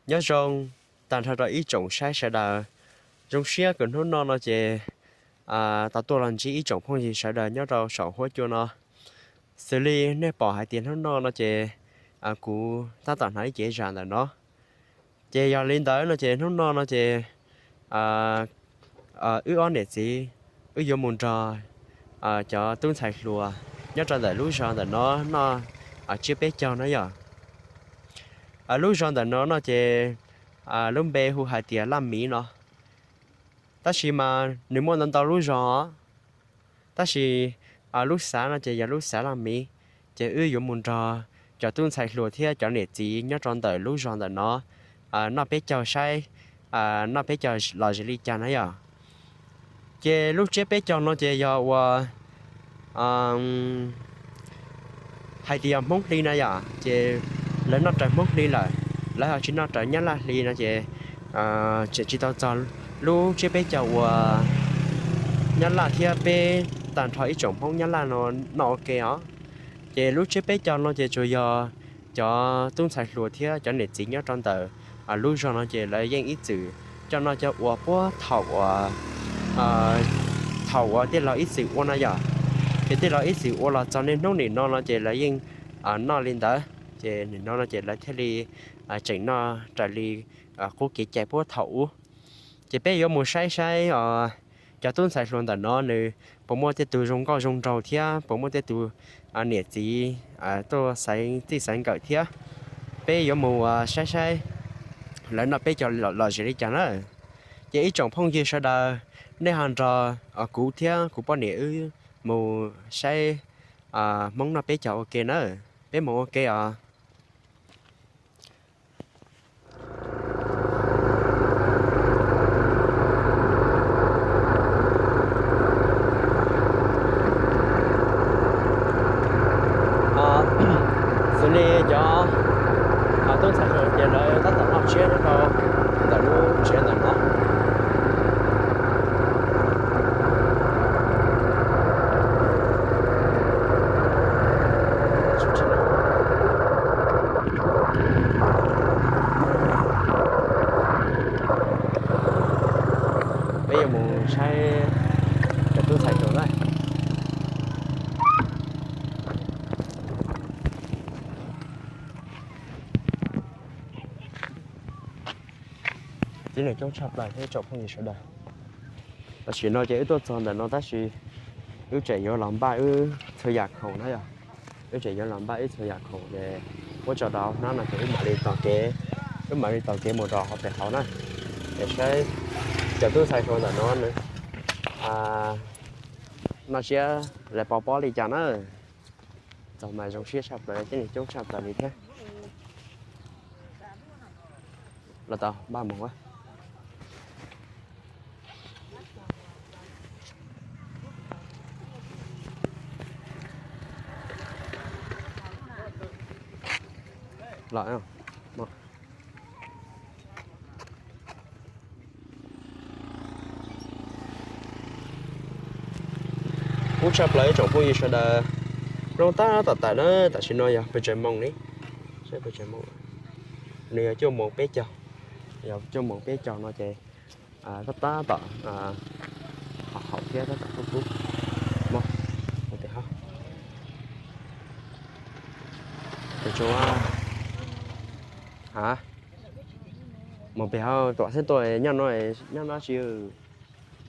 Nyob zoo tag nrho rau ib tsoom saib sawv daws. Zoo siab kws hnub no no ces tau tuaj los ntsib ib tsoom phooj ywg sawv daws nyob rau saum huab cua no. Xws li nej pom hais tias hnub no no ces kuv tab tom hnav ib cev zam ntawm no. Ces yog li ntawd no ces hnub no no ces wb ob niam txiv wb yuav mus nrog cov tub ntxhais hluas nyob rau ntawm lub zos ntawm no noj tsiab peb caug na yom. Lub zos ntawm no no ces lub npe hu hais tias Laj Miv no. Tab sis mas nws muaj ntau ntau lub zos, tab sis lub xav no ces yog lub xav Laj Miv. Ces wb yuav mus nrog cov tub ntxhais hluas thiab cov niam txiv nyob rau ntawm lub zos ntawm no noj peb caug saib, noj peb caug los zis li cas na yom. Ces lub tsiab peb caug no ces yog uas hais tias yog Hmoob Hli na yom, ces lawv noj raws Hmoob Hli lawm, lawv ho tsis noj raws Nyab Laj Hli no ces tseem tsis tau txog lub tsiab peb caug uas Nyab Laj thiab peb tag nrho ib tsoom Hmoob Nyab Laj no noj ua ke os. Ces lub tsiab peb caug no ces tsuas yog cov tub ntxhais hluas thiab cov niam txiv nyob rau ntawm lub zos no ces lawv yeej ib txwm coj noj coj ua puag thaum uas, thaum uas tij laug ib txwm ua no yom. Ces tij laug ib txwm ua los txog niaj hnub nim no no ces lawv yeej noj li ntawd, ces nim no no ces lawv thiaj li tseem noj raws li qub kev cai puag thaum ub. Ces peb yuav mus saib saib os, cov tub ntxhais hluas ntawm no nws puas muaj tej tug zoo nkauj zoo nraug thiab puas muaj tej tug niam txiv tuaj xaiv txij xaiv nkawm thiab. Peb yuav mus saib saib lawv noj peb caug los zis li cas na. Ces ib tsoom phooj ywg sawv daws, nej ho nrog kuv thiab kuv poj niam wb mus saib Hmoob noj peb caug ua ke na. Peb mus ua ke os. Xws li cov tub ntxhais hluas ces lawv tab tom noj tsiab nyob rau ntawm lub tsiab ntawm no. Peb yuav mus saib cov tub ntxhais hluas na. Tib neeg coob tshaj plaws thiab tsoom phooj ywg sawv daws. Tam sim no ces wb tuaj txog ntawm no tab sis wb tseem yuav los npaj wb txhua yam khoom na yom. Wb tseem yuav los npaj wb txhua yam khoom ces muab tso rau hauv hnab no ces wb mam li tos kev, wb mam li tos kev mus rau hauv pem hauv na. Es saib cov tub ntxhais hluas ntawm no noj tsiab lawv pov pob li cas na. Txog mas zoo siab tshaj plaws, tib neeg coob tshaj plaws li thiab. Los tau npaj mus. Los. Kub tshaj plaws ib tsoom phooj ywg sawv daws. Rooj tab tom tawm na, tam sim no yog pes tsawg moos li? Pes tsawg moos? Nws yog cuaj moos peb caug, yog cuaj moos pem caug no ces tab tab tom haus thiab tab tom kub kub. Mus pem hauv. Tus tsuav, ha, mus pem hauv, tus xeeb tuaj nyob no, nyob no tsis,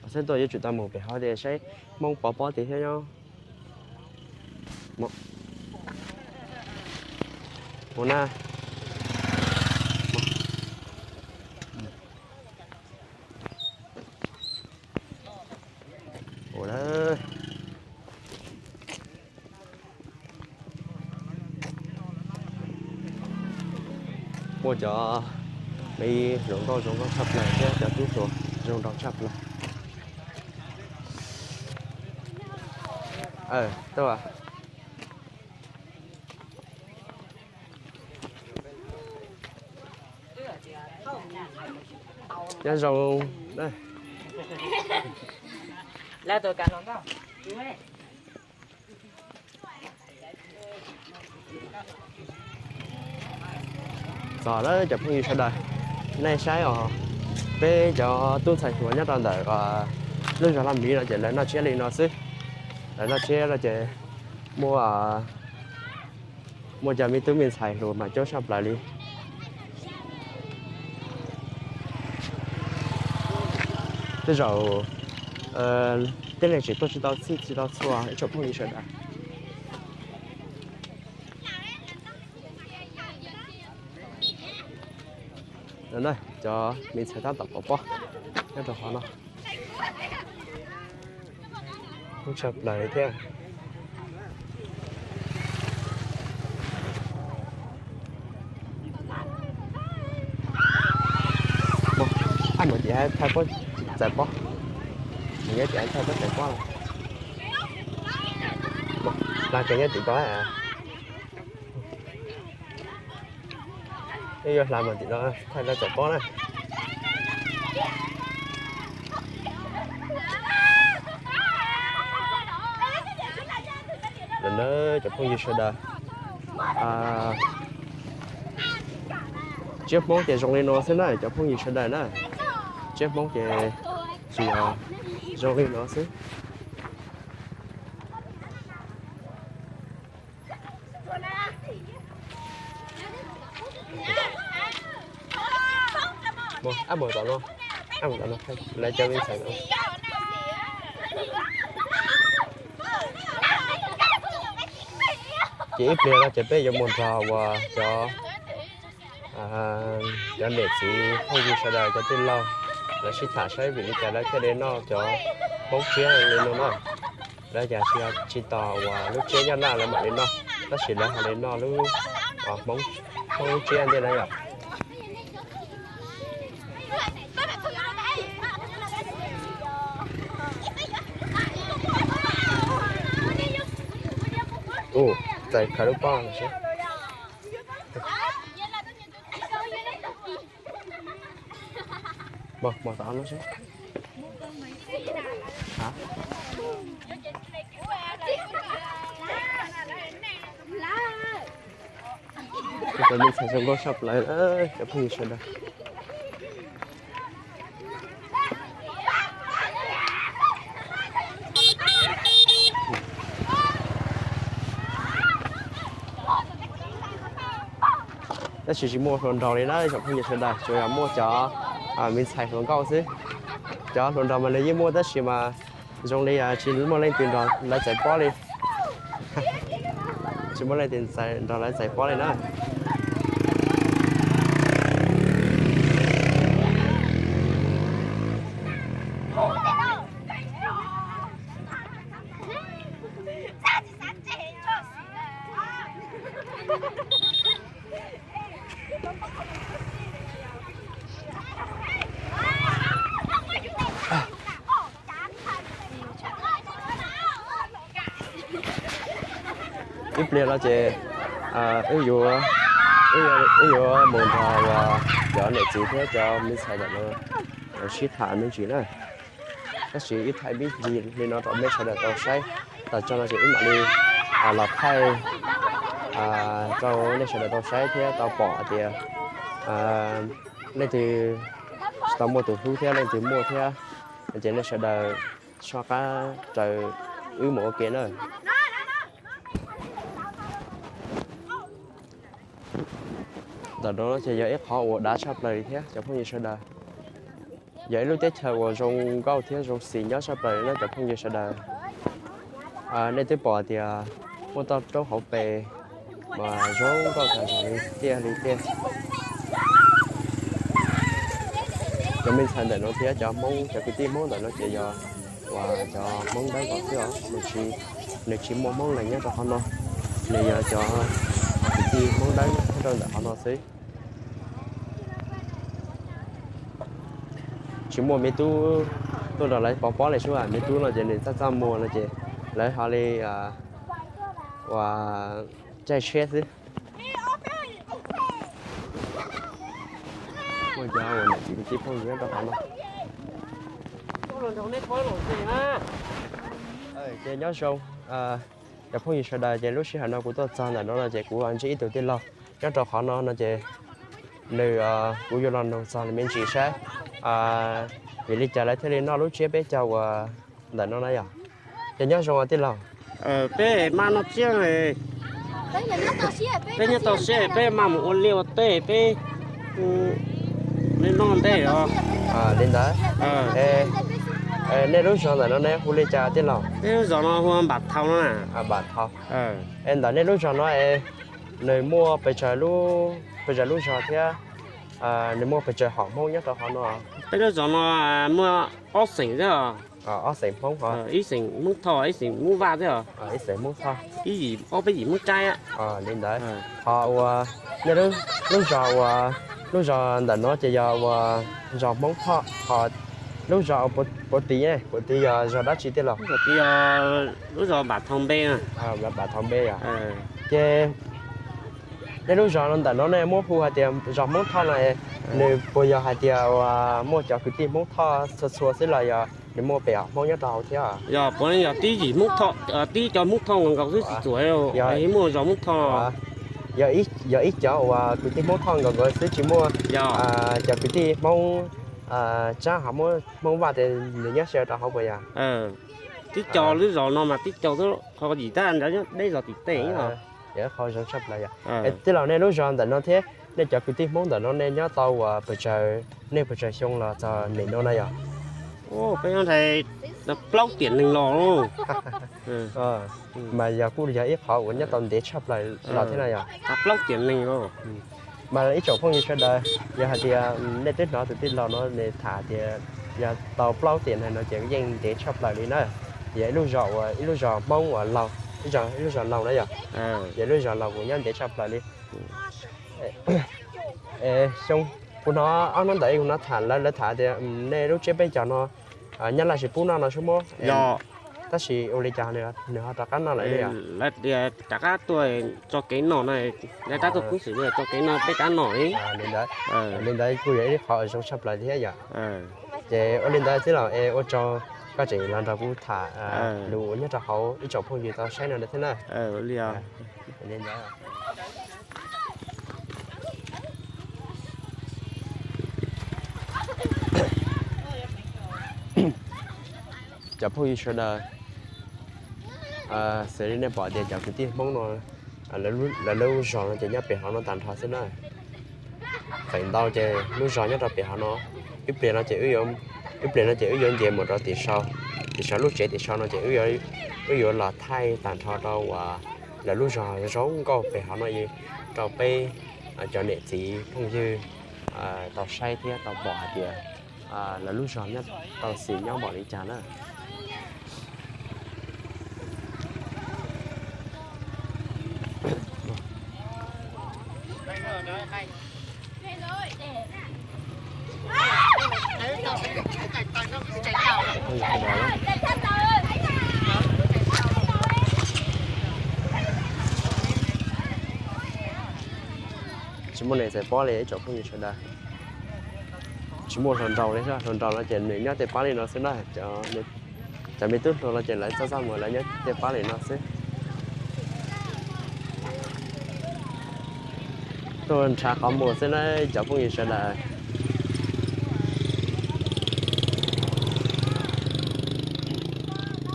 tus xeeb tuaj yuav tsum tau mus pem hauv tias saib Hmoob pov pob tias thiab nyob. Mus na. Ua, muaj cov me hluas nkauj zoo nkauj tshaj plaws thiab cov tub hluas zoo nraug tshaj plaws. Nyob zoo. Txog lawm cov phooj ywg sawv daws. Nej saib os, peb cov tub ntxhais hluas nyob rau ntawm lub zos Laj Miv no ces lawv noj tsiab li no xwb. Lawv noj tsiab no ces muaj, muaj cov me tub me ntxhais hluas mas coob tshaj plaws li. Tej zaum tib neeg tseem tuaj tsis tau txhij tsis tau txhua ib tsoom phooj ywg sawv daws. Cov me ntxhais tab tom pov pob nyob rau qhov no. Kuj tshaj plaws thiab. Ab, mus tim thaij pob, txais pob. Mus nyob tim thaij pob txais pob. Hla kawg nyob tim ko. Yuav hla mus tim no thaij lawv txais pob na. Lawm na cov phooj ywg sawv daws, tsiab Hmoob ces zoo li no xwb na cov phooj ywg sawv daws na. Tsiab Hmoob ces tsuas yog zoo li no xwb. Ab, mus tom no, ab, mus tom no, lawv cov me ntxhais no. Ces ib pliag no ces peb yuav mus nrog uas cov, cov niam txiv phooj ywg sawv daws cov tij laug lawv sib tham saib vim li cas lawv thiaj de noj cov Hmoob tsiab li no na. Lawv cas tsis tos uas lub tsiab Nyab Laj lawv mam li noj, tab sis lawv ho li noj lub, Hmoob, Hmoob lub tsiab ntej na yom. Ua, txais khaws lub pob no seb. Mus, mus tom no seb. Cov me ntxhais zoo nkauj tshaj plaws cov phooj ywg sawv daws. Tab sis tsis muaj hluas nraug li na cov phooj ywg sawv daws, tsuas yog muaj cov me ntxhais hluas nkauj xwb. Cov hluas nraug mas nws yeej muaj tab sis mas zoo li tsis muaj leej twg nrog lawv txais pob li. Tsis muaj leej twg nrog lawv txais pob li na. Ib pliag no ces wb yuav, wb yuav mus nrog uas cov niam txiv thiab cov me ntxhais ntawm no sib tham me ntsis na. Tab sis wb thaij me ntsis li no rau nej sawv daws tau saib, tas tso no ces wb mam li los thaij rau nej sawv daws tau saib thiab tau pom hais tias leej twg tsis tau muaj tus hlub thiab leej twg muaj thiab, ces nej sawv daws soj qab raws wb mus ua ke na. Ntawm no ces yog ib qhov uas dav tshaj plaws li thiab cov phooj ywg sawv daws. Yog ib lub teb chaws uas zoo nkauj thiab zoo xis nyob tshaj plaws li na cov phooj ywg sawv daws. Nej twb pom tias muaj toj roob hauv pes mas zoo nkauj tag nrho li tiag li tiag. Cov me ntxhais ntawm no thiab cov Hmoob, cov kwv tij Hmoob ntawm no ces yog uas cov Hmoob dawb vog xwb os, nws tsis muaj Hmoob leej nyob rau qhov no, nws yog cov kwv tij Hmoob dawb nyob rau ntawm qhov no xwb. Tsis muaj me tub tuaj nrog lawv pov pob li sub, me tub no ces nws txaj txaj muag no ces lawv ho li uas caij tsheb xwb. Muaj cov uas niam txiv kwv tij phooj ywg nyob rau qhov no. Ces nyob zoo cov phooj ywg sawv daws, ces lub sij hawm no kuv tuaj txog ntawm no no ces kuv ntsib ib tug tij laug nyob rau qhov no no ces nws, kuv yuav los nug txog nws me ntsis saib vim li cas lawv thiaj li noj lub tsiab peb caug uas ntawm no na yog. Ces nyob zoo tij laug. Peb mas noj tsiab, peb nyob toj siab peb mas mus ua liaj ua teb peb noj ntej os. Li ntawd, nej lub zos ntawm no nej hu li cas tij laug? Peb lub zos no hu Npam Thau no. Npam Thau. Es ntawm nej lub zos no es nws muaj pes tsawg lub, pes tsawg lub zos thiab nws muaj pes tsawg hom Hmoob nyob rau hauv no? Peb lub zos no muaj ob xeem xwb os. Ob xeem Hmoob, ib xeem Hmoob Thoj, ib xeem Hmoob Vaj xwb os. Ib xeem Hmoob Thoj, ib yim ob peb yim Hmoob Tsab. Li ntawd, ho uas nej lub zos uas, lub zos ntawm no ces yog uas zos Hmoob Thoj, ho lub zos puag tid, puag tid yog zos dab tsi tij laug? Lub zos Npam Thau Npe. Npam Thau Npe yog. Ces nej lub zos ntawm no nej muab hu hais tias zos Hmoob Thoj no, nws puas yog hais tias uas muaj cov kwv tij Hmoob Thoj txhua txhua xwb los yog nws muaj pem hom Hmoob nyob rau hauv thiab? Yog puav leej yog tib yim Hmoob Thoj, tib cov Hmoob Thoj nkaus nkaus xwb tsis txuas, yog muaj zos Hmoob Thoj. Yog ib cov uas kwv tij Hmoob Thoj nkaus nkaus xwb tsis muaj cov kwv tij Hmoob Tsab ho muab Hmoob Vaj tias nws nyob sij hawm rau hauv puas yog? Tib co lub zos no mas tib co xwb, qhov yim tab ntawd nyob deb zos tim tej. Yog qhov zoo tshaj plaws yog. Tij laug nej lub zos ntawm no thiab nej cov kwv tij Hmoob ntawm no nej nyob tau uas pes tsawg, nej pes tsawg xyoo los txog nim no na yog? Peb nyob ntawm plaub tiam neeg los. Mas yog kuj yog ib qhov uas nyob tau ntev tshaj plaws los thiab na yog? Plaub tiam neeg. Mas ib tsoom phooj ywg sawv daws, yog hais tias nej twb hnov tus tij laug no nws tham tias yog tau plaub tiam neeg no ces yeej ntev tshaj plaws li na. Yog ib lub zos uas ib lub zos Hmoob uas laug, ib lub zos laug na yog? Yog ib lub zos laug kuj nyob ntev tshaj plaws li. Xyoo, kuv hnov ob hnub ntawd kuv hnov tham lawv, lawv tham tias nej lub tsiab peb caug no Nyab Laj tsis pub noj no sub muab. Tab sis ua li cas nws ho rov qab noj lawm li os? Lawv tias rov qab tuaj tso kev noj na, lawv rov qab tuaj kub xwm tso kev noj peb rov qab noj li. Li ntawd, li ntawd kuj yog ib qhov zoo tshaj plaws thiab yom. Ces ua li ntawd tij laug es ua tsaug koj tseem los nrog kuv tham lus nyob rau hauv ib tsoom phooj ywg tau saib no thiab na. Li ntawd. Cov phooj ywg sawv daws, xws li nej pom tias cov kwv tij Hmoob no, lawv lub zos no ces nyob pem hauv no tag nrho xwb na. Feem ntau ces lub zos nyob rau pem hauv no, ib pliag no ces, ib pliag no ces wb yuav nce mus rau tim sau, tim sau lub tsev tim sau no ces wb yuav los thaij tag nrho rau uas lawv lub zos zoo nkauj pem hauv no rau peb cov niam txiv phooj ywg tau saib thiab tau pom hais tias lawv lub zos nyob tau xis nyob npaum li cas na. Tsis muaj neeg txawm pob li ib tsoom phooj ywg sawv daws. Tsis muaj hluas nraug li, hluas nraug no ces nws nyob tej pab li no xwb na. Cov me tub hluas no ces lawv txaj txaj muag lawv nyob tej pab li no xwb. Tuaj nrhav qhov muag xwb na cov phooj ywg sawv daws.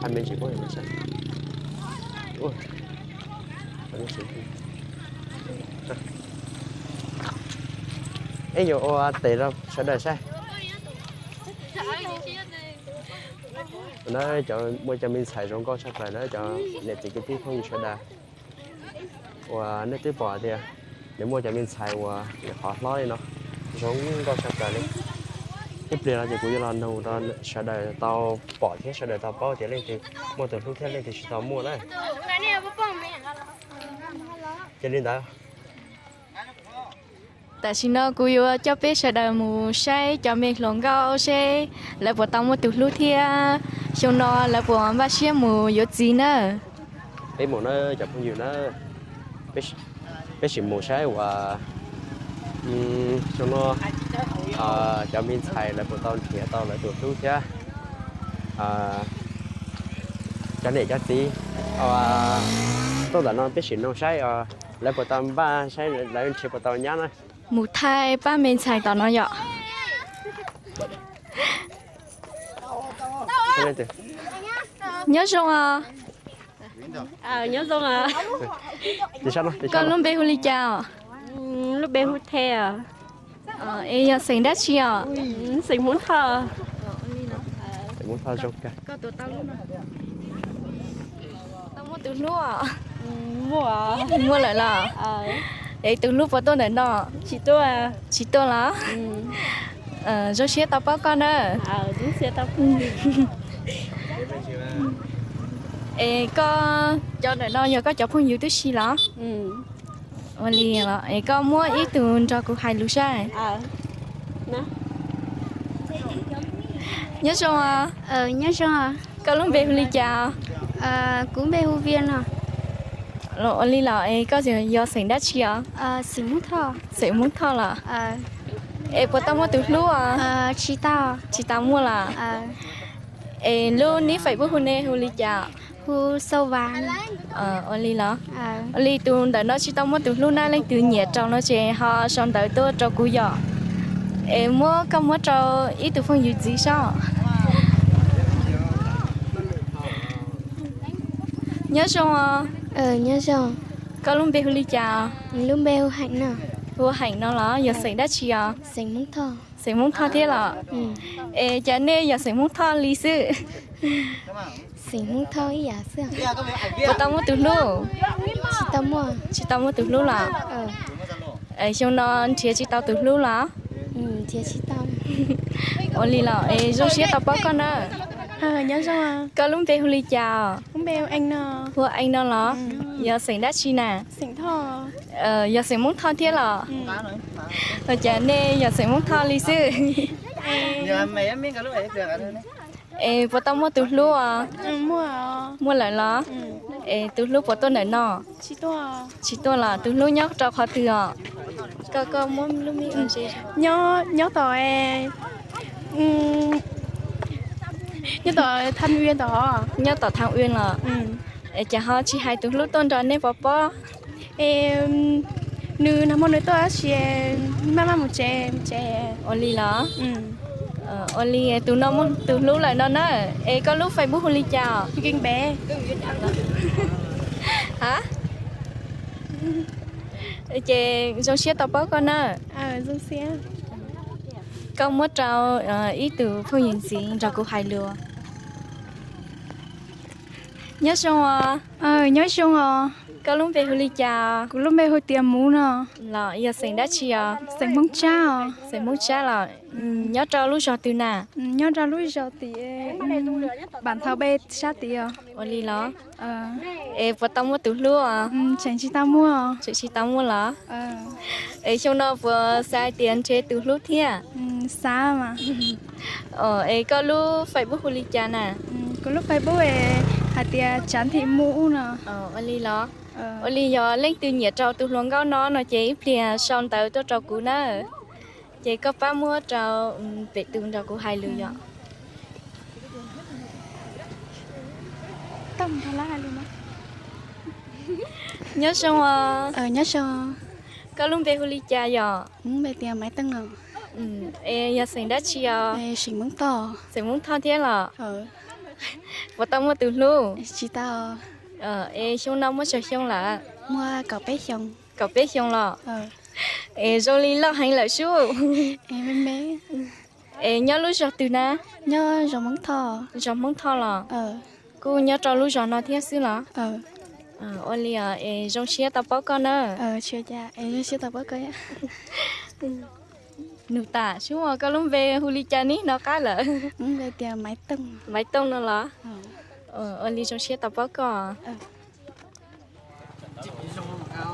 Hai me ntsis phooj ywg sawv daws. Ib yuav ua tes rau sawv daws saib. Na cov muaj cov me ntxhais zoo nkauj tshaj plaws na cov niam txiv kwv tij phooj ywg sawv daws. Uas nej twb pom tias nws muaj cov me ntxhais uas qhov hlob li no zoo nkauj tshaj plaws li. Ib pliag no ces kuv yuav los nug rau sawv daws tau pom thiab sawv daws tau paub tias leej twg muaj tus hlub thiab leej twg tsis tau muaj na. Cia li ntawd. Tam sim no kuv yuav coj peb sawv daws mus saib cov me hluas nkauj seb lawv puas tau muaj tus hlub thiab xyoo no lawv puas npaj siab mus yuav txiv na. Peb mus na cov phooj ywg na, peb sim mus saib uas xyoo no cov me ntxhais lawv puas tau nrhiav tau lawv tus hlub thiab cov niam cov txiv. Tuaj ntawm no peb sim nug saib lawv puas tau npaj saib lawv nrhiav puas tau nyab na. Mus thaij pab me ntxhais tom no yom. Nyob zoo os. Koj lub npe hu li cas os? Lub npe hu The. Es yog xeem dab tsi os? Xeem Hmoob Thoj. Tau muaj tus hlub os? Muaj lawm los? Es tus hlub puas tuaj ntawm no? Tsis tuaj los? Zoo siab tau paub koj na. Es koj cov ntawm no yog koj cov phooj ywg tib si los? Ua li los es koj muab ib tug nrog kuv hais lus saib. Nyob zoo os. Koj lub npe hu li cas? Kuv npe hu Vias no. Ua li los es koj yog xeem dab tsi os? Xeem Hmoob Thoj los? Es puas tau muaj tus hlub os? Tsis tau muaj los? Es lub nick Facebook hu nej hu li cas? Ua li los? Ua li tus ntawm no tsis tau muaj tus hlub na, leej twg nyiam rau no ces ho sau ntawv tuaj rau kuv yom. Es muab koj muab rau ib tug phooj ywg ntxiv saib. Nyob zoo os. Koj lub npe hu li cas? Hu Heem no los? Yog xeem dab tsi os? Xeem Hmoob Thoj thiab los? Es cas nej yog xeem Hmoob Thoj li xwb? Puas tau muaj tus hlub? Tsis tau muaj tus hlub los? Xyoo no nrhiav tsis tau tus hlub los? Ua li los es zoo siab tau paub koj na. Koj lub npe hu li cas? Hu Ees no los? Yog xeem dab tsi na? Yog xeem Hmoob Thoj thiab los? Ua cas nej yog xeem Hmoob Thoj li xwb? Es puas tau muaj tus hlub os? Muaj lawm los? Es tus hlub puas tuaj ntawm no? Tsis tuaj los? Tus hlub nyob rau qhov twg os? Koj, koj muab lub mic ze. Nyob tom, nyob tom Thav Ua tom. Nyob tom Thav Ua los? Es cas ho tsis hais tus hlub tuaj nrog nej pov pob? Es nws nag hmo nws tuaj tab sis maj maj mus tsev, mus tsev. Ua li los? Ua li tus no muaj tus hlub lawm no na. Es koj lub Facebook hu li cas os? Ha? Ces zoo siab tau paub koj na. Koj muab rau ib tug phooj ywg ntxiv nrog kuv hais lus. Nyob zoo os. Nyob zoo os. Koj lub npe hu li cas? Kuv lub npe hu tias Muv no. Los yog xeem dab tsi os? Xeem Hmoob Tsab os. Xeem Hmoob Tsab los? Nyob rau lub zos twg na? Nyob rau lub zos tim Npam Thau Npe sab tid os. Ua li los? Es puas tau muaj tus hlub os? Tseem tsis tau muaj. Tseem tsis tau muaj los? Es xyoo no puas xav hais tias nrhiav tus hlub thiab? Xav mas. Es koj lub Facebook hu li cas na? Kuv lub Facebook hais tias Tsav Nthim Mus no. Ua li los? Ua li yog leej twg nyiam rau tus hluas nkauj no no ces ib pliag sau ntawv tuaj rau kuv na. Ces koj pab muab rau pem tus nrog kuv hais lus yom. Nyob zoo os. Nyob zoo. Koj lub npe hu li cas yom? Kuv lub npe tias Maiv Teej no. Es yog xeem dab tsi os? Xeem Hmoob Thoj. Xeem Hmoob Thoj thiab los? Puas tau muaj tus hlub? Tsis tau. Es xyoo no muaj tsawg xyoo lawm? Muaj kaum peb xyoo. Kaum peb xyoo los? Es zoo li loj heev lawm sub. Es nyob lub zos twg na? Nyob zos Hmoob Thoj. Zos Hmoob Thoj los? Kuj nyob rau lub zos no thiab xwb los? Ua li es zoo siab tau paub koj na. Zoo siab tau paub koj. Nug tas sub, koj lub npe hu li cas ne, hnov qab lawm? Maiv Tooj no los? Ua li zoo siab tau paub koj.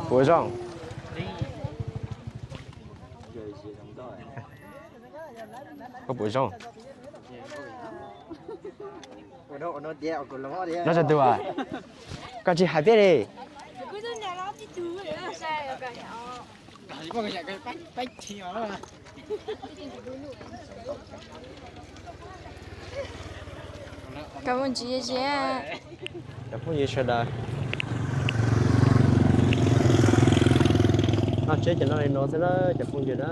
Puas zoo? Koj puas zoo? Nyob rau twg? Koj tsis hais thiab li. Cov phooj ywg sawv daws. Noj tsiab ces noj li no xwb na cov phooj ywg na.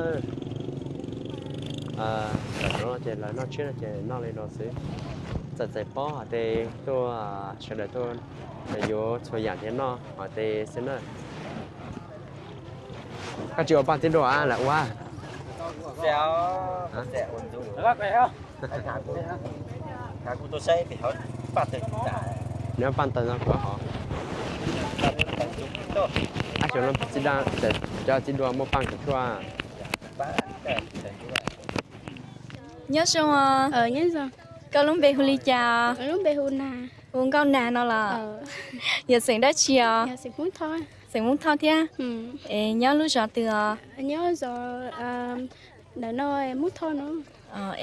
Tam no ces lawv noj tsiab no ces noj li no xwb. Txawm txais pob hais tias tuaj, sawv daws tuaj yuav txhua yam thiab noj hais tias xwb na. Koj tsis ua paj tib dua lam ua. Neb paj tawg no kuv hov. Ab, xyov cov tib dua muaj paj kuv tshuaj. Nyob zoo os. Koj lub npe hu li cas? Hu Nkauj Nag no los? Yog xeem dab tsi os? Xeem Hmoob Thoj thiab. Es nyob lub zos twg os?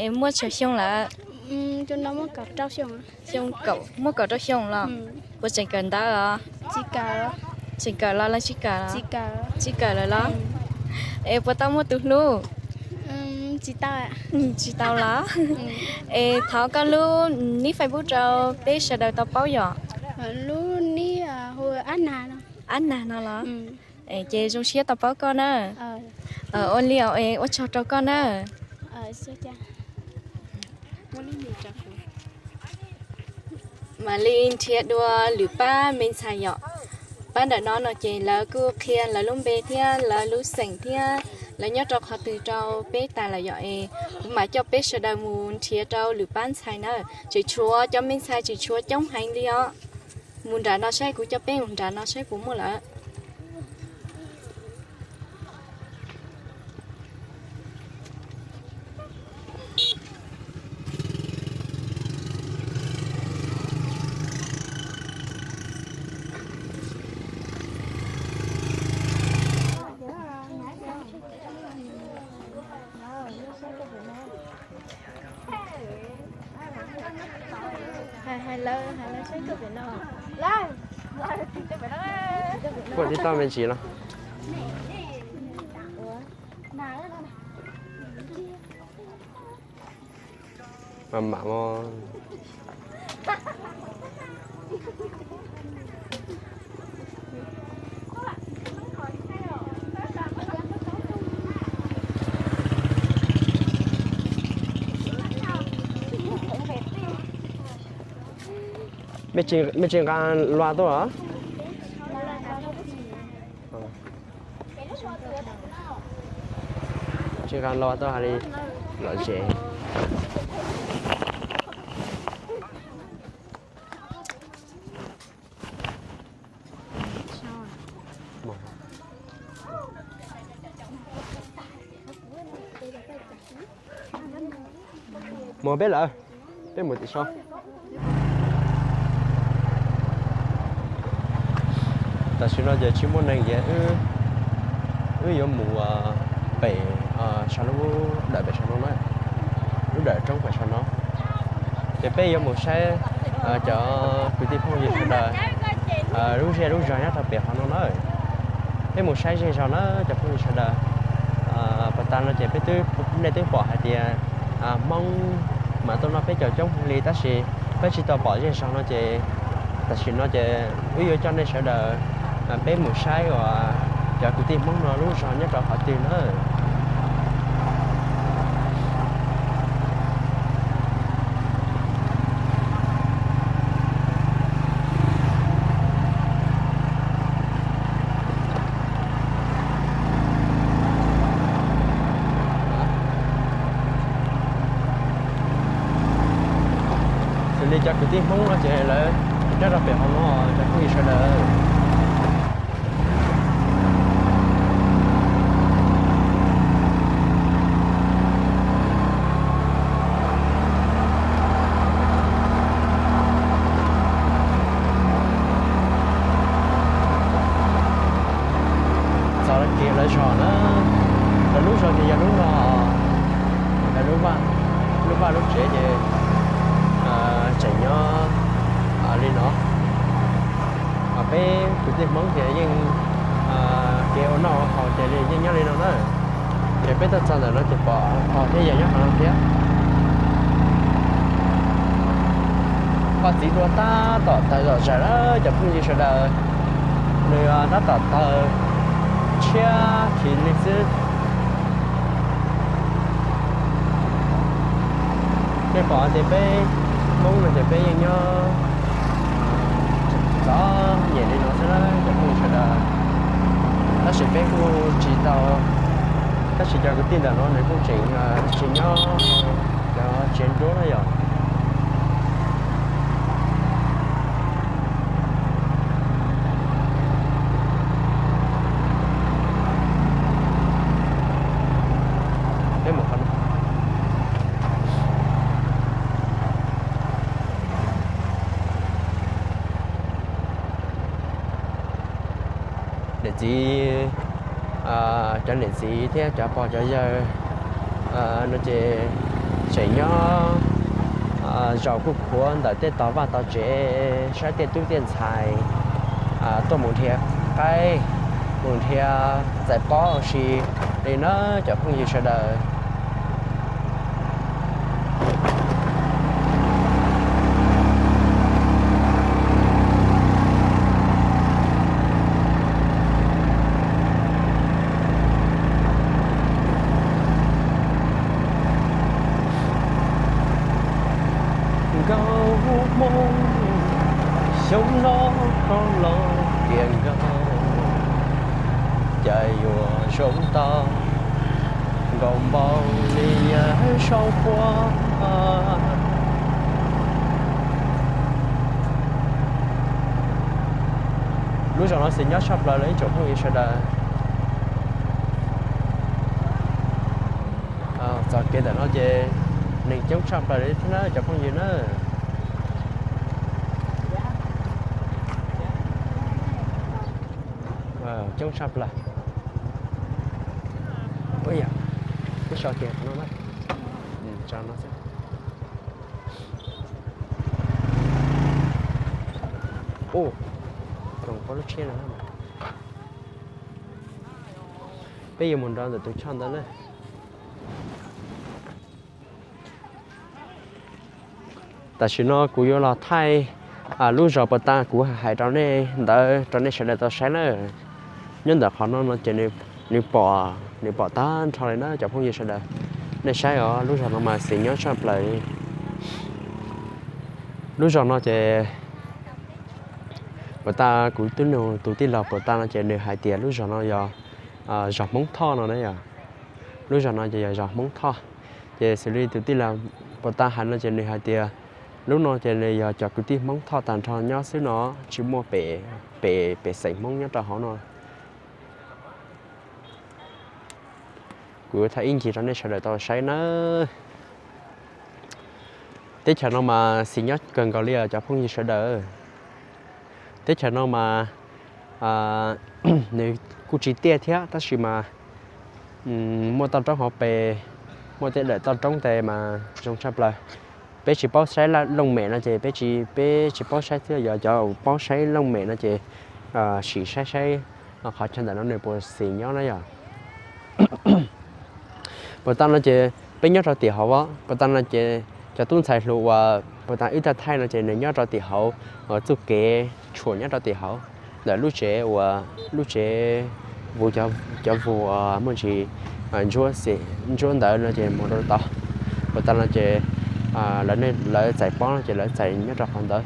Es muaj tsawg xyoo lawm? Xyoo, muaj kaum rau xyoo los? Puas tseem kawm ntawv os? Tseem kawm los lawv tsis kawm? Tsis kawm lawm los? Es puas tau muaj tus hlub? Tsis tau los? Es thov koj lub nick Facebook rau peb sawv daws tau paub yom. Lub nick hu Ab Nag no los? Ces zoo siab tau paub koj na. Ua li os, ua tsaug rau koj na. Mam li nrhiav dua lwm pab me ntxhais yom. Pab ntawm no no ces lawv kuj qhia lawv lub npe thiab lawv lub xeem thiab lawv nyob rau qhov twg rau peb tas lawm yom es kuv mam coj peb sawv daws mus nrhiav rau lwm pab ntxhais na. Tseem tshuav cov me ntxhais tseem tshuav coob heev li os. Mus nram no saib, kuv coj peb mus nram no saib puas muaj lawm. Hais lawv, hais lawv saib tuaj pem no. Kuv tib toj me ntsis no. Mam mam. Mej tsis nqa lua tuaj os? Tsis nqa lua tuaj hais li lom zem. Mus peb lawm, peb mus tim so. Tam sim no ces tsis muaj neeg ces wb yuav mus pem, sab lub dawm pem saum no na, lub dawm roob pem saum no. Ces peb yuav mus saib cov kwv tij phooj ywg sawv daws lub zej lub zog nyob rau pem hov no na. Peb mus saib zej zog na cov phooj ywg sawv daws. Puag ta no ces peb twb, nej twb pom hais tias Hmoob mas tuaj noj peb caug coob heev li tab sis peb tsis tau pom zej zog no ces tam sim no ces wb yuav coj nej sawv daws peb mus saib uas cov kwv tij Hmoob no lub zog nyob rau qhov twg na. Xws li cov kwv tij Hmoob no ces lawv nyob rau pem hauv no cov phooj ywg sawv daws. Txog kiag lawv zog na, lawv lub zog ces yog lub no, lub vaj, lub vaj lub tsev ces tseem nyob li no. Peb kwv tij Hmoob ces yeej kev ua noj ua haus ces yeej nyob li no na. Ces peb tuaj txog ntawm no ces pom hos thiab yawg nyob qhov no thiab. Koj txiv dua tab tom tawg zom zaws lawm cov phooj ywg sawv daws. Nws tab tom tawg Tshiab khiv li xwb. Nej pom tias peb Hmoob no ces peb yeej nyob txom nyem li no xwb na cov phooj ywg sawv daws. Tab sis peb kuj tsis tau, tab sis cov kwv tij ntawm no nws kuj tseem tsis nyob cov tsev nruab na yom. Niam txiv, cov niam txiv thiab cov pog cov yawg no ces tseem nyob zaum kuj khuav ntawm tej tog vaj tog tsev saib tej tub tej ntxhais tuaj mus nrhiav qaib, mus nrhiav txais pob ua si li na cov phooj ywg sawv daws. Nkauj Hmoob, xyoo no koj los tias nkauj, cas yuav zoo tau nkaus npaum li yawg Saub Quab. Lub zos no xis nyob tshaj plaws li ib tsoom phooj ywg sawv daws. Txoj kev ntawm no ces neeg coob tshaj plaws li thiab na cov phooj ywg na. Coob tshaj plaws. Ua yam, ib so kiag qhov no na. Tso no xwb. Ua, koom pob lub tshiab no. Peb yuav mus nrog ntawm tus choj ntawd na. Tam sim no kuv yuav los thaij lub zos puas tag kuv hais rau nej ntawd rau nej sawv daws tau saib na. Nyob ntawm qhov no no ces nws pom, nws pom tag nrho li na cov phooj ywg sawv daws. Nej saib os, lub zos no mas xis nyob tshaj plaws li. Lub zos no ces puas tag kuv twb nug tus tij laug puas tag no ces nws hais tias lub zos no yog zos Hmoob Thoj no na yom. Lub zos no ces yog zos Hmoob Thoj. Ces xws li tus tij laug puas tag hais no ces nws hais tias lub no ces nws yog cov kwv tij Hmoob Thoj tag nrho nyob xwb no, tsis muaj pem, pem xeem Hmoob nyob rau hauv no. Kuv thaij ib ncig rau nej sawv daws tau saib nawb. Teb chaws no mas xis nyob kawg nkaus li os cov phooj ywg sawv daws. Teb chaws no mas nws kuj tsis tiaj thiab tab sis mas muaj toj roob hauv pes, muaj tej daim toj roob tes mas zoo tshaj plaws. Peb tsis paub saib looj mem no ces peb tsis, peb tsis paub saib thiab, yog cov paub saib looj mem no ces sim saib saib qhov chaw ntawm no nws puas xis nyob na yom. Puas tag no ces peb nyob rau tim hauv, puas tag no ces cov tub ntxhais hluas uas puas tag wb thaij thaij no ces nws nyob rau tim hauv uas txuj kev tshuam nyob rau tim hauv ntawm lub tsev uas lub tsev vus, cov vus uas muaj ntsis ntsuab ntawd no ces mus rau tod. Puas tag no ces lawv txais pob no ces lawv txais nyob rau qhov ntawd.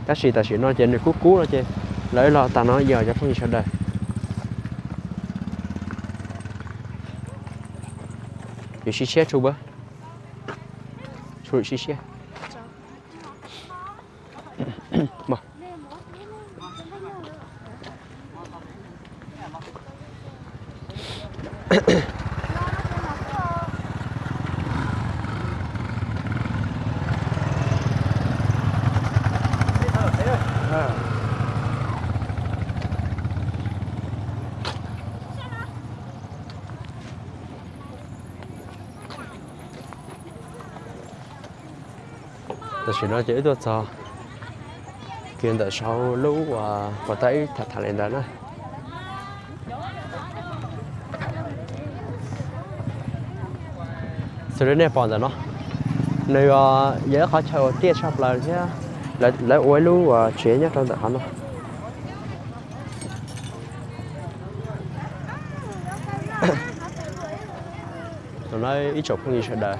Tab sis tam sim no ces nws kub kub no ces lawv los tag no yog cov phooj ywg sawv daws. Yuav sib siab tsu, tsu sib siab. Tam sim no ces wb tuaj txog kiag ntawm saum lub uas puas tag wb tham tham li ntawd na. Xws li nej pom ntawm no, nws yog ib qhov chaw uas tiaj tshaj plaws thiab lawv ua ib lub uas tsev nyob rau ntawm qhov no. Ib tsoom phooj ywg sawv daws,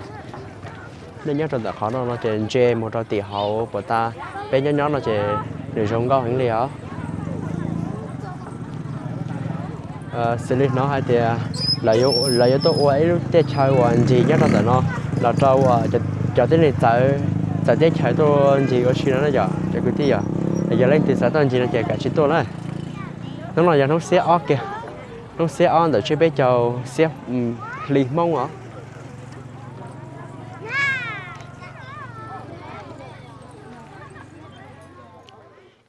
nej nyob rau ntawm qhov no no ces ntsia mus rau tim hauv puas tas, peb nyob nyob no ces nws zoo nkauj heev li os. Xws li hnov hais tias lawv yuav tuaj ua ib lub teb chaws uas ncig nyob rau ntawm no los rau uas cov tib neeg txawv teb chaws tuaj ncig ua si no na yom cov kwv tij yom. Yog leej twg xav tuaj ncig no ces kav tsij tuaj na. Hnub no yog hnub xiab ob kiag, hnub xiab ob ntawm tsiab peb caug xiab hli Hmoob os.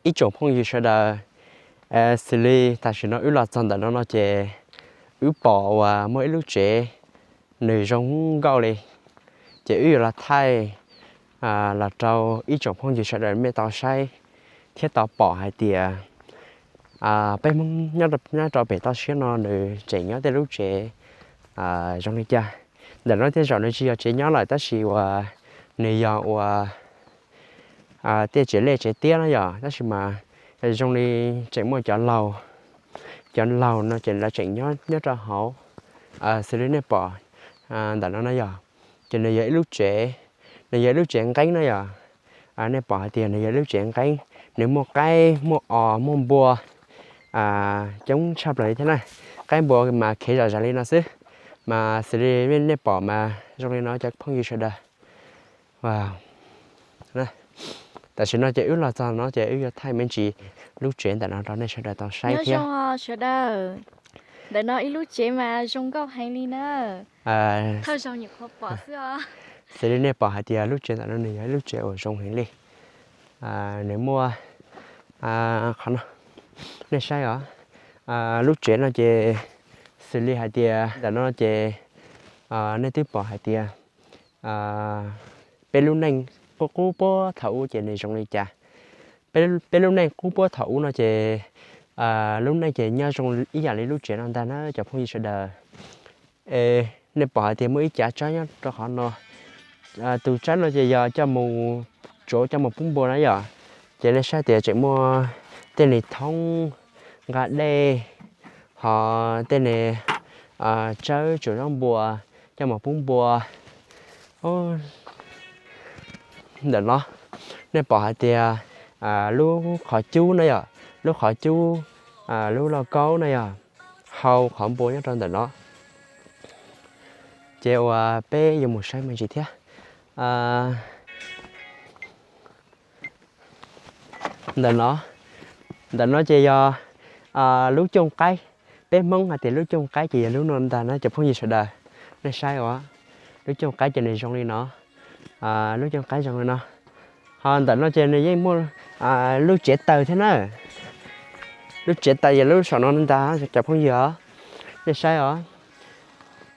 Ib tsoom phooj ywg sawv daws, xws li tam sim no wb los txog ntawm no no ces wb pom uas muaj ib lub tsev nws zoo nkauj li, ces wb yuav los thaij los rau ib tsoom phooj ywg sawv daws mej tau saib thiab tau pom hais tias peb Hmoob nyob rau pem toj siab no nws tseem nyob tej lub tsev zoo li cas. Ntawm no tej zaum nws tsis yog tsev nyob lawm tab sis uas nws yog uas tej tsev lej tsev tiab no yom, tab sis mas zoo li tseem muaj cov laug, cov laug no ces lawv tseem nyob nyob rau hauv. Xws li nej pom ntawm no na yom, ces nws yog ib lub tsev, nws yog ib lub tsev nqeeb na yom. Nej pom hais tias nws yog ib lub tsev nqeeb, nws muaj qaib muaj os muaj npua coob tshaj plaws li thiab na. Qaib npua mas khev zom zaws li no xwb, mas xws li nej pom mas zoo li no cov phooj ywg sawv daws. Tam sim no ces wb los txog no ces wb yuav thaij me ntsis lub tsev ntawm no rau nej sawv daws tau saib thiab. Sawv daws, ntawm no ib lub tsev mas zoo nkauj heev li na. Thawj zaug nyuam qhuav pom xwb os. Xws li nej pom hais tias lub tsev ntawm no nws yog ib lub tsev uas zoo heev li. Nws muaj qhov no, nej saib os. Lub tsev no ces xws li hais tias ntawm no ces nej twb pom hais tias peb lub neej qub qub puag thaum ub ces nws zoo li cas. Peb lub neej qub puag thaum ub no ces lub neej ces nyob zoo ib yam li lub tsev no ntag na cov phooj ywg sawv daws. Es nej pom hais tias muaj ib cav tsawb nyob rau qhov no. Tus tsawb no ces yog coj mus tsuav coj mus pub npua na yom. Ces nej saib tias tseem muaj tej niag thoob nqa dej, ho tej niag tsawb tsuav zaub npua coj mus pub npua. Ntawm no nej pom hais tias lub qhov cub na yom, lub qhov cub, lub lauj kaub na yom, hau qhov npua nyob rau ntawm no. Ces uas peb yuav mus saib me ntsis thiab. Ntawm no, ntawm no ces yog lub cooj qaib. Peb Hmoob hais tias lub cooj qaib ces yog lub no ntag na cov phooj ywg sawv daws. Nej saib os, lub cooj qaib ces nws zoo li no. Lub cooj qaib zoo li no. Ho ntawm no ces nws yeej muaj lub tsev taws thiab na. Lub tsev taws yog lub saum no ntag cov phooj ywg os. Nej saib os,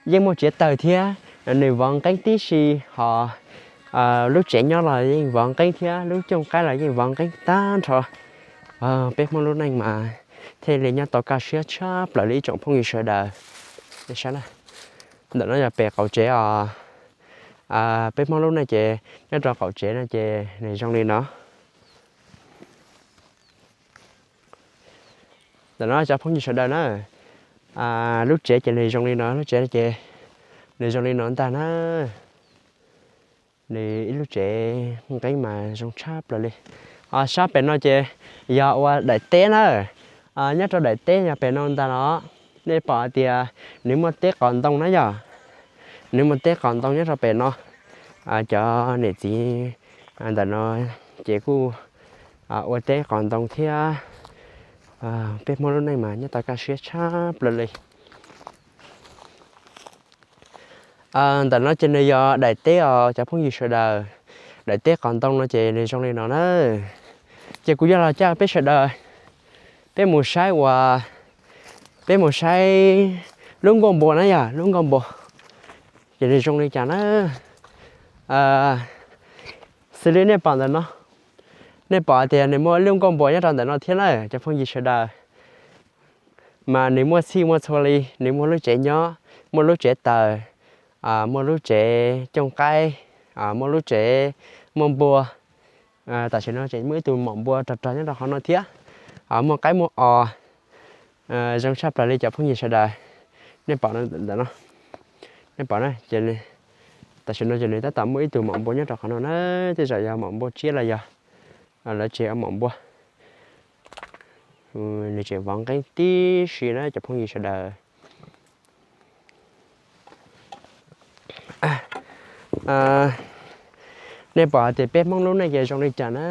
yeej muaj tsev taws thiab, nws vov nqeeb tib si, ho lub tsev nyob los yeej vov nqeeb thiab, lub cooj qaib los yeej vov nqeeb tag nrho. Peb Hmoob lub neej mas thiaj li nyob tau kaj siab tshaj plaws li ib tsoom phooj ywg sawv daws. Ntawm no yog pem qaum tsev os. Peb Hmoob lub neej ces nyob rau qaum tsev no ces nws zoo li no. Ntawm no cov phooj ywg sawv daws na, lub tsev ces nws zoo li no, lub tsev ces nws zoo li no ntag na. Nws ib lub tsev nqeeb mas zoo tshaj plaws li. Sab pem no ces yog ua daim teb na. Nyob rau daim teb yog pem no ntag no. Nej pom hais tias nws muaj teb qos ntoo na yom. Nws muaj teb qos ntoo nyob rau pem no. Cov niam txiv ntawm no ces kuj ua teb qos ntoo thiab. Peb Hmoob lub neej mas nyob tau kaj siab tshaj plaws li. Ntawm no ces nws yog daim teb os cov phooj ywg sawv daws. Daim teb qos ntoo no ces nws zoo li no na. Ces kuv yuav los coj peb sawv daws, peb mus saib uas, peb mus saib lub nkuaj npua na yom, lub nkuaj npua ces nws zoo li cas na. Xws li nej pom ntawm no, nej pom tias nws muaj lub nkuaj npua nyob rau ntawm no thiab na cov phooj ywg sawv daws. Mas nws muaj txhij muaj txhua li, nws muaj lub tsev nyob, muaj lub tsev taws, muaj lub tsev cooj qaib, muaj lub tsev muaj npua. Tam sim no tseem muaj ib tug maum npua rog rog nyob rau qhov no thiab. Muaj qaib muaj os, zoo tshaj plaws li cov phooj ywg sawv daws. Nej pom ntawm no, Nej pom na, ces tam sim no ces nws tab tom muaj ib tug maum npua nyob rau qhov no na, tej zaum yog maum npua tsiab los yog lawv tsev maum npua. Nws tseem vov nqeeb tib si na cov phooj ywg sawv daws. Nej pom hais tias peb Hmoob lub neej ces zoo li cas na?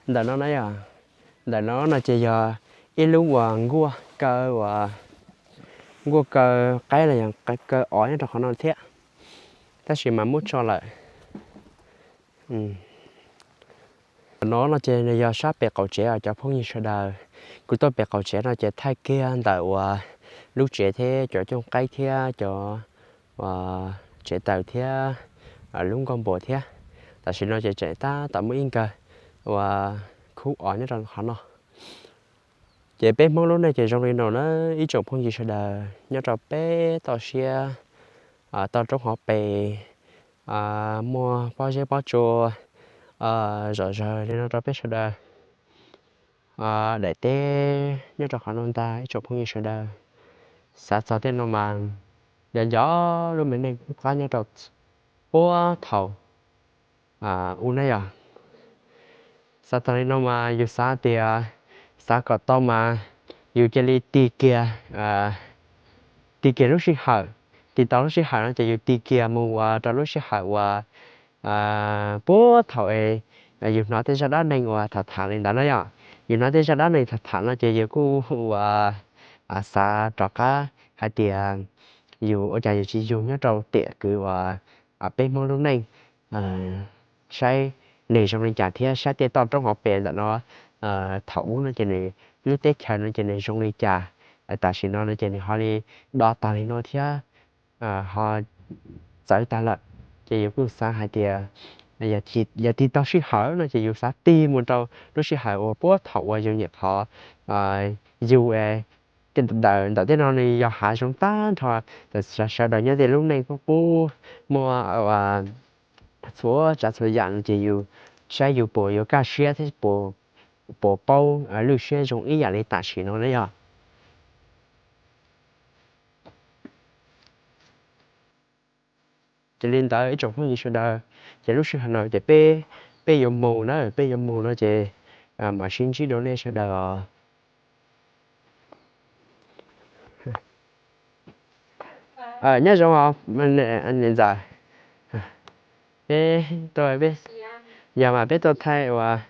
Ntawm no na yog, ntawm no no ces yog ib lub uas nkuaj kaw uas nkuaj kaw qaib los yog kaw os nyob rau qhov no thiab, tab sis mas muab tso lawm. Qhov no no ces nws yog sab pem qaum tsev os cov phooj ywg sawv daws. Kuv tuaj pem qaum tsev no ces thaij kiag ntawm uas lub tsev thiab cov cooj qaib thiab cov uas tsev taws thiab lub nkuaj npua thiab. Tam sim no ces tseem tab tom muaj ib nkawg uas khub os nyob rau qhov no. Ces peb Hmoob lub neej ces zoo li no na ib tsoom phooj ywg sawv daws nyob rau peb toj siab toj roob hauv pes, muaj pob zeb pob tsua zom zaws li no rau peb sawv daws. Daim teb nyob rau qhov no ntag ib tsoom phooj ywg sawv daws. Xav txog tej no mas nco nco lub me neej qub qab nyob rau puag thaum ub na yog. Xav txog li no mas yus xav tias xav kom tau mas yus cia li tig kiag, tig kiag lub sij hawm, tig tau lub sij hawm no ces yus tig kiag mus ua rau lub sij hawm uas puag thaum es yus hnov tej zaj dab neeg uas tham tham li ntawd na yom. Yus hnov tej zaj dab neeg tham tham no ces yus kuj ua xav rov qab hais tias yus ua cas yus tsis yug nyob rau tiam kwv uas peb Hmoob lub neej, saib nws zoo li cas thiab saib tej toj roob hauv pes ntawm no thaum ub no ces nws lub teb chaws no ces nws zoo li cas, tam sim no no ces nws ho li do tag li no thiab ho txawv tag lawm. Ces yus kuj xav hais tias yog tig tau sij hawm no ces yus xav tig mus rau lub sij hawm uas puag thaum uas yus nyuam qhuav yug, ntawm tej no nws yog hav zoov tag nrho, sawv daws nyob tej lub neej qub qub muaj txhua tsav txhua yam no ces yus saib yus puas yuav kaj siab thiab puas paub lwj siab zoo ib yam li tam sim no na yog. Ces li ntawd ib tsoom phooj ywg sawv daws, ces lub sij hawm no ces peb, peb yuav mus na, peb yuav mus no ces mam sib ntsib dua nej sawv daws os. Nyob zoo os niam ntxawm, peb tuaj, yog mas peb tuaj thaij uas,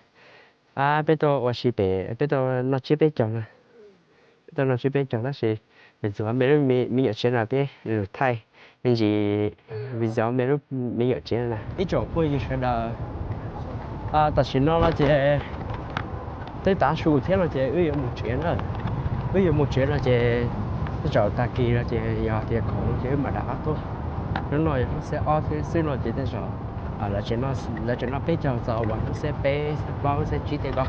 peb tuaj ua si pem, peb tuaj noj tsiab peb caug na, peb tuaj noj tsiab peb caug tab sis me txuas me lub me nyuam tsiab no peb lug thaij me ntsis video me lub me nyuam tsiab na ib tsoom phooj ywg sawv daws. Tam sim no no ces twb tav su thiab no ces wb yuav mus tsev na, wb yuav mus tsev no ces tej zaum tag kis no ces yog tias khoom no ces wb mam rov qab tuaj. Hnub no yog hnub xiab ob xwb no ces tej zaum lawv tseem noj peb caug txog uas hnub xiab peb xiab plaub xiab tsib tej ko.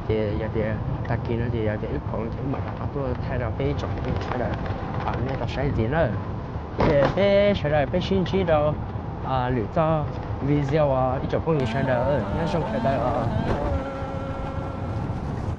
Ces yog tias tag kis no ces yog tias wb khoom no ces wb mam rov qab tuaj thaij rau peb ib tsoom phooj ywg sawv daws nej tau saib ntxiv na. Ces peb sawv daws peb sib ntsib rau lwm txoj video os ib tsoom phooj ywg sawv daws, nyob zoo sawv daws os.